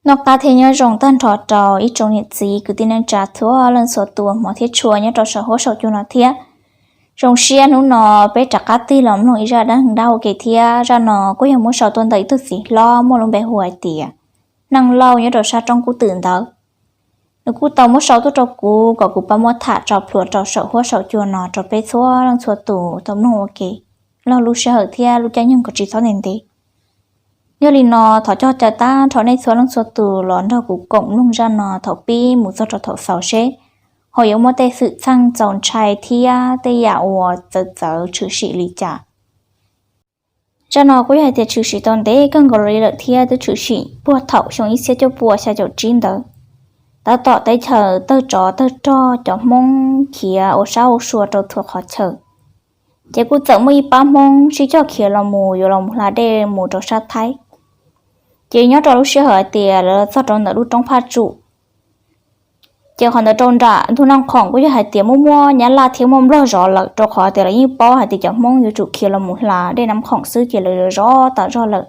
Noj qab thiab nyob zoo tag nrho rau ib tsoom niam txiv kwv tij neej tsa txhua leej txhua tus hmov thiab tshua nyob rau saum huab saum cua no thiab. Zoo siab hnub no peb rov qab tig los mloog ib zaj dab neeg dab ua ke thiab. Zaj no kuj yog muab sau tuaj ntawm ib tug txiv hlob muaj lub npe hu hais tias Neej Lauj nyob rau sab roob Kub Twm ntawd. Nws kuj tau muab sau tuaj rau kuv kom kuv pab muab tham tso plhuav rau saum huab saum cua no rau peb txhua leej txhua tus tau mloog ua ke, los lub sij hawm thiab lub caij nyoog kom tsis txhob ntev ntev. Yog li no, thov coj caw tag nrho nej txhua leej txhua tus los nrog kuv koom mloog zaj no thaum pib mus txog rau thaum xaus seb ho yuav muaj tej xwm txheej txaus ntshai thiab tej yam uas txawv txawv tshwm sim li cas. Zaj no kuj yog hais tias tshwm sim tau ntev kawg nkaus li lawm thiab twb tshwm sim puag thaum xyoo ib txhiab cuaj pua xya caum tsib ntawd. Tab tom teb chaws tawg tsov tawg rog cov Hmoob khiav ua sab ua sua rau txhua qhov chaw, ces kuj txawm muaj ib pab Hmoob sib cog khiav los mus yuav los mus hla dej mus rau sab Thaib. Ces nyob rau lub sij hawm hais tias lawv los txog rau ntawm lub roob Phaj Tsum, ces qhov ntawd rau nram ntug Naj Khoom kuj yog hais tias muaj muaj Nyab Laj thiab muaj Nplog zov lawm, rau qhov tias lawv yeej paub hais tias cov Hmoob yuav tsum khiav los mus hla dej Naj Khoom xwb ces lawv zov tas zog lawm.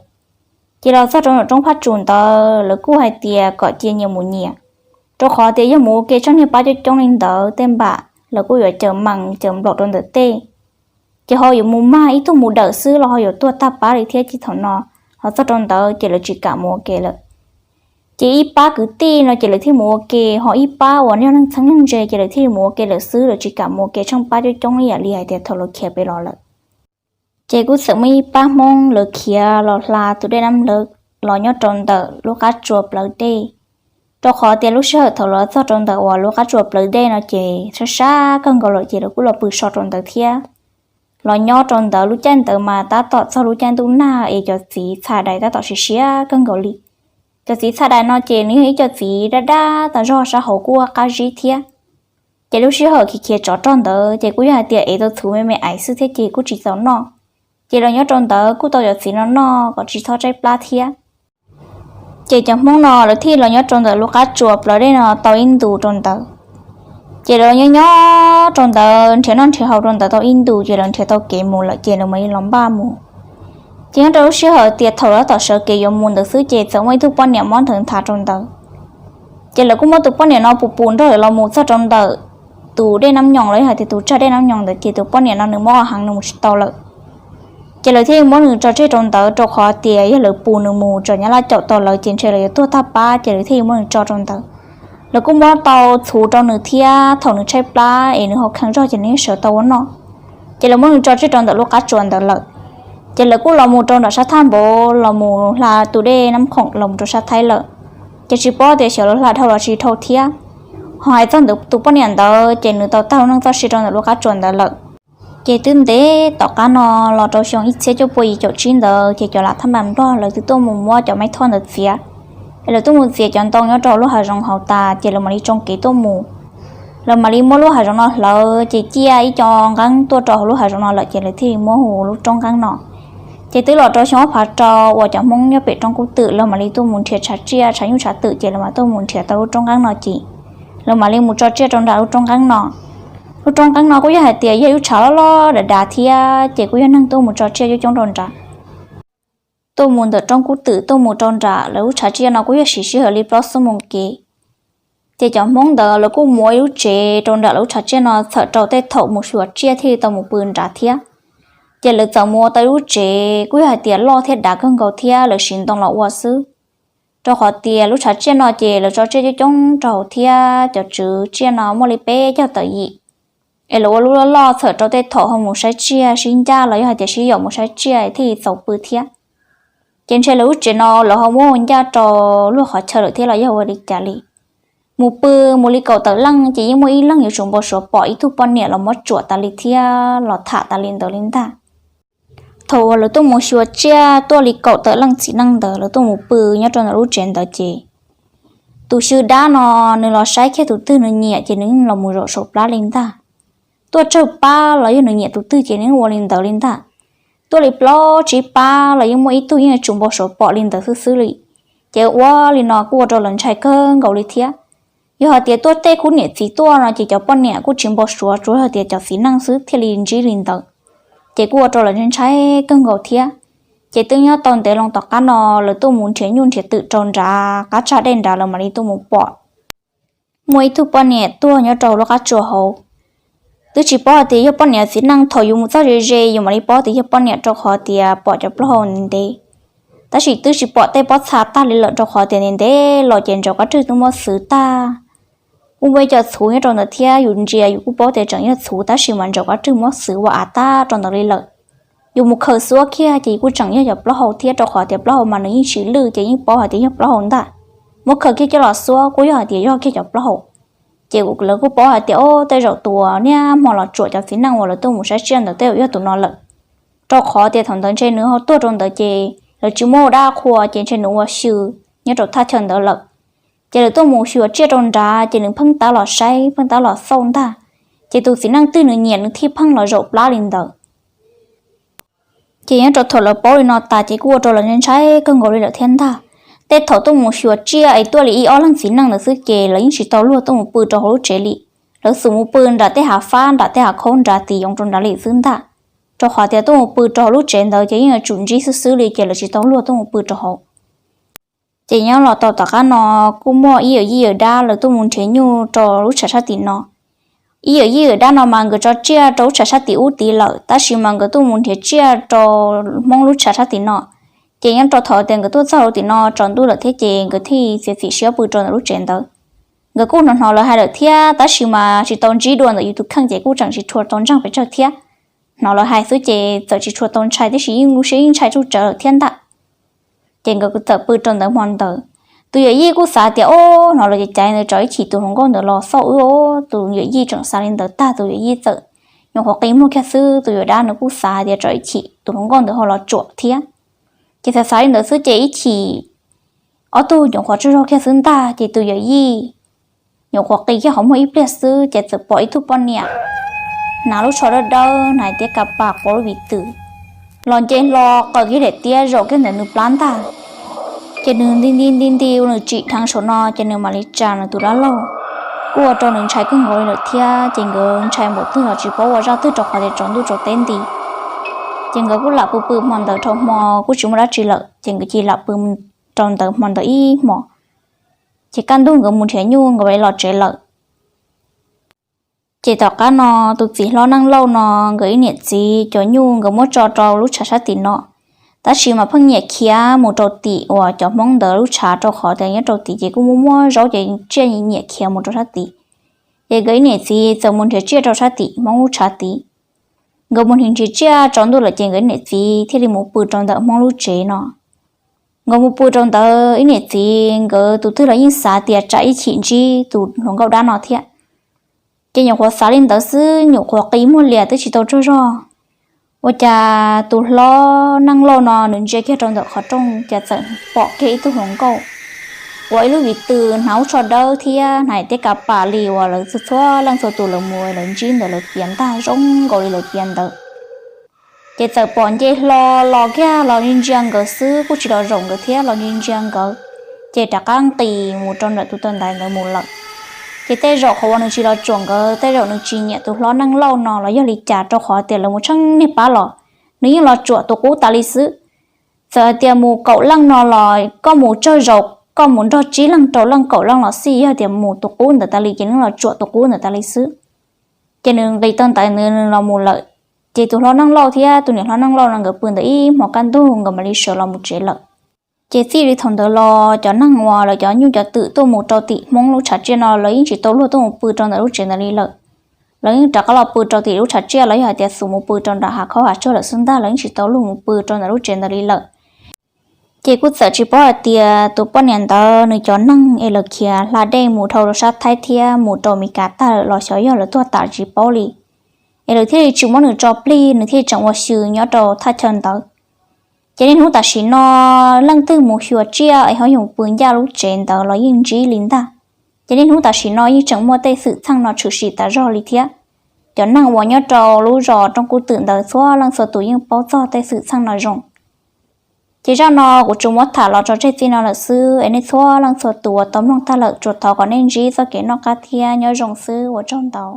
Ces los txog rau nram roob Phaj Tsum ntawd lawv kuj hais tias kom cia nyias mus nyias, rau qhov tias yog mus ua ke tsheej niag pab coob coob li ntawd tej npam lawv kuj yuav caws mees caws nplaum rau ntawm tej, ces ho yuav mus mag ib tug mus dawm xwb los ho yuav tuag tag pab li thiab. Ces thaum no los txog rau ntawd ces lawv tsis kam mus ua ke lawm. Ces ib pab kwv tij no ces lawv thiaj mus ua ke, ho ib pab uas yog neeg txheeb neeg ze ces lawv thiaj mus ua ke lawm xwb, lawv tsis kam mus ua ke tsheej pab coob coob ib yam li hais tias thaum lawv khiav pem los lawm. Ces kuj txawm muaj ib pab Hmoob lawv khiav los hla tus dej Nab Lawv los nyob rau ntawm lub qab tsua plawv dej, rau qhov tias lub sij hawm thaum los txog rau ntawm uas lub qab tsua plawv dej no ces sab sab kawg nkaus lawm ces lawv kuj los pw so rau ntawd thiab. Los nyob rau ntawd lub caij ntawd mas tab tom txog lub caij ntuj nag es cov txiv txha dais tab tom siav siav kawg nkaus li. Cov txiv txha dais no ces nws yog ib co txiv dab dab tas zog, sab hauv kuj qab zib thiab. Ces lub sij hawm khiav khiav tsov rog ntawd ces kuj yog hais tias ev tau txhuv me me aiv xwb thiab ces kuj tsis txaus noj. Ces los nyob rau ntawd kuj tau cov txiv no noj kom tsis txhob tshaib plab thiab. Ces cov Hmoob no lawv thiaj los nyob rau ntawm lub qab tsua plawv dej no tau ib ntus rau ntawd. Ces lawv nyob nyob rau ntawd nrhiav noj nrhiav haus rau ntawd tau ib ntus ces lawv nrhiav tau kev mus lawm ces lawv mam li los npaj mus. Ces nyob rau lub sij hawm tias thaum lawv tab tom sawv kev yuav mus ntawd xwb ces txawm muaj ib tug poj niam mob nthawv nthav rau ntawd. Ces lawv kuj muab tus poj niam no pus pus nrog lawv los mus txog rau ntawm tus dej Nab Nyoos los yog hais tias tus tsag dej Nab Nyoos ntawd ces tus poj niam no nws mob heev nws mus tsis tau lawm. Ces lawv thiaj muab nws tso tseg rau ntawd rau qhov tias yog lawv pus nws mus tsam Nyab Laj caum tau lawv ces ntshe lawv yuav tuag tag pab, ces lawv thiaj muab nws tso rau ntawd. Lawv kuj muab tau txhuv rau nws thiab thaum nws tshaib plab es nws ho kheev zog ces nws yeej sawv tau ua noj. Ces lawv muab nws tso tseg rau ntawm lub qab tsua ntawd lawm. Ces lawv kuj los mus rau nram sab thaj npaum los mus hla tus dej Nab Khoom los mus rau sab Thaib lawm. Ces tsis paub tias xyov lawv hla dhau los tsis dhau thiab. Ho hais txog ntawm tus poj niam ntawd ces nws tau tag lub neej txoj sia rau ntawm lub qab tsua ntawd lawm. Ces twb ntev tom qab no los rau xyoo ib txhiab cuaj pua yim caum tsib ntawd ces cov lam thaj npam Nplog lawv twb tuaj mus muab cov maib thoj ntawd txiav. Es lawv tuaj mus txiav cov ntoo nyob rau lub hav zoov hauv tas ces lawv mam li tsoo kev tuaj mus. Lawv mam li muab lub hav zoov no hlawv ces ciaj ib co nqeeb tuaj rau hauv lub hav zoov no lawm ces lawv thiaj li muab hu lub roob nqeeb no. Ces twb los rau xyoo ob phav rau uas cov Hmoob nyob pem roob Kub Twm lawv mam li tuaj mus nrhiav tshav tsiaj tshav nyuj tshav twm ces lawv mam tuaj mus nrhiav tau lub roob nqeeb no ces lawv mam li mus tso tsiaj rau nram lub roob nqeeb no. Lub roob nqeeb no kuj yog hais tias yog ib lub tshav loj loj dav dav thiab ces kuj yog neeg tuaj mus tso tsiaj coob coob rau nram. Tuaj mus ntawm roob Kub Twm tuaj mus rau nram lawv lub tshav tsiaj no kuj yog siv sij hawm li plaub xuab moos kev. Ces cov Hmoob ntawd lawv kuj muab ib lub tsev rau nram lawv lub tshav tsiaj no txhawm rau tej thaum mus xyuas tsiaj thiaj li tau mus pw nrad thiab. Ces lawv txawm mus ua tau ib lub tsev kuj yog hais tias loj thiab dav kawg nkaus thiab lawv siv ntoo los ua xwb. Rau qhov tias lub tshav tsiaj no ces lawv tso tsiaj coob coob rau hauv thiab cov tswv tsiaj no muaj li peb caug tawm yim. Es lawv ua lub loj loj txhawm rau tej thaum ho mus saib tsiaj sib ncaj los yog hais tias sib yaum mus saib tsiaj thiaj li txaus pw thiab. Ces ntshe lawv lub tsev no lawv ho muab ua ncaj rau luag qhov chaw lawm thiab los yog ua li cas li. Mus pw mus li kaum tawm leej ces yeej muaj ib leeg yuav tsum npau suav pom ib tug poj niam los muab tsuam tas li thiab los tham tas li ntawd li ntag. Thaum uas lawv tuaj mus xyuas tsiaj tuaj li kaum tawm leej txiv neej ntawd lawv tuaj mus pw nyob rau ntawm lub tsev ntawd ces tus xyw dab no nws los saib kiag tus twg nws nyiam ces nws los mus zaum saum plab li ntag. Tuaj tsawg pab los yog nws nyiam tus twg ces nws ua li ntawd li ntag. Tuaj li plaub tsib pab los yeej muaj ib tug yeej yuav tsum npau suav pom li ntawd xwb xwb li. Ces ua li no kuj ua rau lawv ntshai kawg nkaus li thiab. Yog hais tias tuaj tej khub niam txiv tuaj no ces cov poj niam kuj tsis npau suav, tsuas yog tias cov txiv neej xwb thiaj li ntsib li ntawd. Ces kuj ua rau lawv ntshai kawg nkaus thiab. Ces twb nyob tau ntev loo tom qab no lawv tuaj mus nrhiav nyuj nrhiav twm rau nrad qab tsag dej nrad lawv mam li tuaj mus pom muaj ib tug poj niam tuag nyob rau lub qab tsua hauv. Twb tsis paub hais tias yog poj niam txiv neej, thaum yus mus txog ze ze yus mam li paub tias yog poj niam rau qhov tias pom cov plaub hau ntev ntev. Tab sis twb tsis pom tej pob txha tag li lawm rau qhov tias ntev ntev los ces ntsaum qab rwg twb muab xwv tag. Kuj muaj ib co txhuv nyob rau ntawd thiab, yus ntsia yus kuj paub tias tseem yog txhuv tab sis mas ntsaum qab rwg muab xwv ua av tag rau ntawd li lawm. Yus mus khaws xwb kiag ces kuj tseem yog cov plaub hau thiab rau qhov tias plaub hau mas nws yeej tsis lwj ces yeej paub hais tias yog plaub hau ntag. Muab khaws kiag coj los xwb kuj yog hais tias yog kiag cov plaub hau. Ces lawv kuj paub hais tias o tej zaum tus uas niaj hmo los tsuam cov txiv neej uas lawv tuaj mus saib tsiaj ntawd tej zaum yog tus no lawm. Rau qhov tias thaum ntawd ntshe nws ho tuag rau ntawd ces lawv tsis muaj ua dab qhua ces ntshe nws ua xyw nyob rau thaj chaw ntawd lawm. Ces lawv tuaj mus xyuas tsiaj rau nrad ces nws pheej tab los saib pheej tab los xauj ntag. Ces tus txiv neej twg nws nyiam nws thiaj pheej los zaum plab li ntawd. Ces nyob rau thaum lawv paub li no tas ces kuj ua rau lawv ntshai kawg nkaus li lawm thiab ntag. Tej thaum tuaj mus xyuas tsiaj es tuaj li ib ob leeg txiv neej ntawd xwb ces lawv yeej tsis tau luag tuaj mus pw rau hauv lub tsev li. Lawv xub mus pw nram tej hav fab nram tej hav khaub nrad tiv yoov rau nrad li xwb ntag. Rau qhov tias tuaj mus pw rau hauv lub tsev ntawd ces yeej yuav tsum ntsib xwb xwb li ces lawv tsis tau luag tuaj mus pw rau hauv. Ces nyob los tau tom qab no kuj muaj ib yawm yij yawm dab lawv tuaj mus nrhiav nyuj rau lub tshav sab tim no. Ib yawm yij yawm dab no mas nkawd tso tsiaj rau lub tshav sab tim ub tid lawm tab sis mas nkawd tuaj mus nrhiav tsiaj rau Hmoob lub tshav sab tim no. Ces nyob rau thaum tias nkawd tuaj txog rau tim no tsaus ntuj lawm thiab ces nkawd thiaj txiav txim siab pw rau ntawm lub tsev ntawd. Nkawd kuj hnov hnov lawv hais lawm thiab tab sis mas tsis tau ntsib dua ntawm yus tus kheej ces kuj tseem tsis tshua tau ntseeg pes tsawg thiab. Hnov lawv hais xwb ces txawm tsis tshua tau ntshai tab sis yeej lub siab yeej ntshai tsuj tsawv lawm thiab ntag. Ces nkawd txawm pw rau ntawd hmo ntawd. Tus yawm yij kuj xav tias o hnov lawv caiv caiv ntawd tsam ib chim tus hluas nkauj ntawd los xauj wb os. Tus yawm yij tseem xav li ntawd tag tus yawm yij txawm nyuam qhuav qi muag kiag xwb tus yawm dab nws kuj xav tias tsam ib chim tus hluas nkauj ntawd ho los tsuam thiab. Ces xav xav li ntawd xwb ces ib chim ob tug nyuam qhuav tsaug zog kiag xwb ntag ces tus yawm yij nyuam qhuav qi kiag qhov muag ib pliag xwb ces txawm pom ib tug poj niam hnav lub tsho dawb dawb hnav tiab ka pas quav lub viv tws los nce hlo qaws kiag daim tiab zaum kiag ntawm nws plab ntag. Ces nws nti nti nti nti ua nws tsim dheev saum no ces nws mam li tsa nws tus dab laug. Kuj ua rau nws ntshai kawg nkaus li lawm thiab ces nkawd ntshai npaum twg los tsis paub ua zaj twg rau qhov tias tsaus ntuj tsaus teb nti. Ces nkawd kuj lam pw pw hmo ntawd dhau hmo kuj tsis muaj dab tsi lawm ces nkawd cia li lam pw rau ntawd hmo ntawd ib hmos. Ces kaj ntug nkawd mus nrhiav nyuj nkawd mam li los tsev lawm. Ces tom qab no tus txiv hlob Neej Lauj no nkawd ib niam txiv cov nyuj nkawd muab tso rau lub tshav sab tim no. Tab sis mas pheej nyiam khiav mus rau tim uas cov Hmoob ntawd lub tshav rau qhov tias nyob rau tim ces kuj muaj muaj zaub ces tsiaj nyiam khiav mus rau sab tid. Ces nkawd ib niam txiv txawm mus nrhiav tsiaj rau sab tim Hmoob lub tshav tid. Nkawd mus nrhiav nrhiav tsiaj tsaus ntuj lawm ces nkawd ib niam txiv thiaj li mus pw rau ntawm Hmoob lub tsev no. Nkawd mus pw rau ntawd ib niam txiv nkawd tus twg los yeej xav tias tsam ib chim ntsib tus hluas nkauj dab no thiab. Ces nyuam qhuav xav li ntawd xwb nyuam qhuav qi muag lias twb tsis tau tsaug zog. Ua cas tus hlob Neej Lauj no nws ntsia kiag rau ntawm qhov rooj cas txawm pom kiag ib tug hluas nkauj uas ib lub viv tws hnav ub tsho dawb thiab hnav tiab ka pas li uas lawv txhua leej txhua tus lawv mus lawv ntsib ntawd lawv piav ntag zoo nkaus li lawv piav ntawd. Ces txawm pom nce hlo los kiag los ntsia nkawd xwb kuj tsis los zaum nkawd thiab los ntsia nkawd. Ces rov qab nqis mus rau ntawm tus tawg ntaiv ntawd mus lawm. Ces tej zaum qhov uas nws tsis los tsuam nkawd tej zaum nws tsis nyiam tus hlob Neej Lauj no los yog li cas rau qhov tias lawv mus tsheej niag pab los nws yeej los tsuam tus qub tas li xwb. Txawm hais tias mus kaum leej no los koj mus tsawg zaus koj mus nrog tsib leeg rau leej kaum leej los xij yog tias mus tus qub ntawd tas li ces nws los tsuam tus qub ntawd tas li xwb. Ces nws nqis tawg ntaiv nws los mus lawm. Ces tus hlob Neej Lauj thiab tus niam hlob Neej Lauj no nkawd pw ntawd ib hmos kaj ntug nkawd mam li sawv los mus tsev lawm. Ces txij li thaum ntawd los cov neeg uas lawv cov nyuj cov twm tuaj mus rau tim Hmoob lub tshav tsiaj no lawv yeej tsis tau luag tuaj mus pw rau ntawm lub tsev ntawd li lawm. Lawv yeej rov qab los pw rau tim lub tshav tsiaj los yog hais tias xub mus pw rau nram hav khaub hav tsuag lawm xwb ntag lawv yeej tsis tau luag mus pw rau ntawm lub tsev ntawd li lawm. Ces kuj txawm tsis paub hais tias tus poj niam ntawd nws cov neeg es lawv khiav hla dej mus dhau rau sab Thaib thiab mus rau Amelikas tag lawm los xyov yog lawv tuag tas tsis paub li. Es lawv thiaj li tsis muab nws tso plig nws thiaj li tseem ua xyw nyob rau thaj chaw ntawd. Ces niaj hnub tam sim no leej twg mus xyuas tsiaj es ho yog pw ncaj lub tsev ntawd los yeej ntsib li ntag. Ces niaj hnub tam sim no yeej tseem muaj tej xwm txheej no tshwm sim tas zog li thiab. Cov neeg uas nyob rau lub zos Rooj Kub Twm ntawd txhua leej txhua tus yeej paub txog tej xwm txheej no zoo. Ces zaj no kuv tsuas muab tham los tso tseg txij no lawm xwb es nej txhua leej txhua tus uas tau mloog tag lawm tsuas thov kom nej ntsib txoj kev noj qab thiab nyob zoo xwb ua tsaug ntau.